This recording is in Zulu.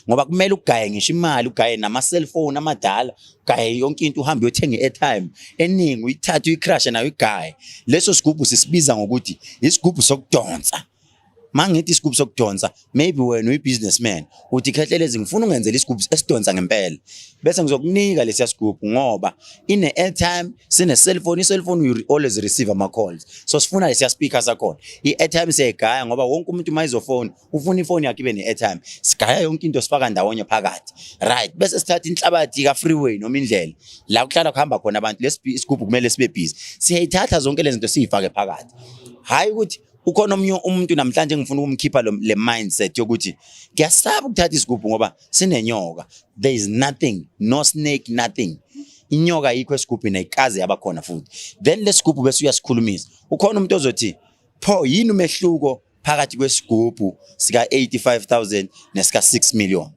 Ngoba kumele ugaye ngisho imali, ugaye nama-cellphone amadala, ugaye yonke into, uhambe uyothenga i-airtime eningi, uyithathe uyikrashe nayo uyigaye. Leso sigubhu sisibiza ngokuthi isigubhu sokudonsa. Mangithi isigubhu sokudonsa, maybe wena uyi-businessman, uthi, "Khehlelezi, ngifuna ungenzela isigubhu esidonsa ngempela," bese ngizokunika lesiya sigubhu ngoba ine-airtime, sine-cellphone. I-cellphone, you always receive ama-calls, so sifuna lesiya speaker sakhona. I-airtime siyayigaya ngoba wonke umuntu uma izofona ufuna ifoni yakhe ibe ne-airtime. Sigaya yonke into, sifaka ndawonye phakathi, right? Bese sithatha inhlabathi ka-freeway noma indlela la kuhlala kuhamba khona abantu, lesi isigubhu kumele sibe busy. Siyayithatha zonke lezi zinto, siyifake phakathi. Hhayi ukuthi ukhona omunye umuntu namhlanje engifuna ukumkhipha le mindset yokuthi ngiyasaba ukuthatha isigubhu ngoba sinenyoka. There is nothing, no snake, nothing. Inyoka ayikho esigubhini, ayikaze yabakhona futhi. Then lesigubhu bese uyasikhulumisa. Ukhona umuntu ozothi, "Pho yini umehluko phakathi kwesigubhu sika 85,000 nesika 6 million?"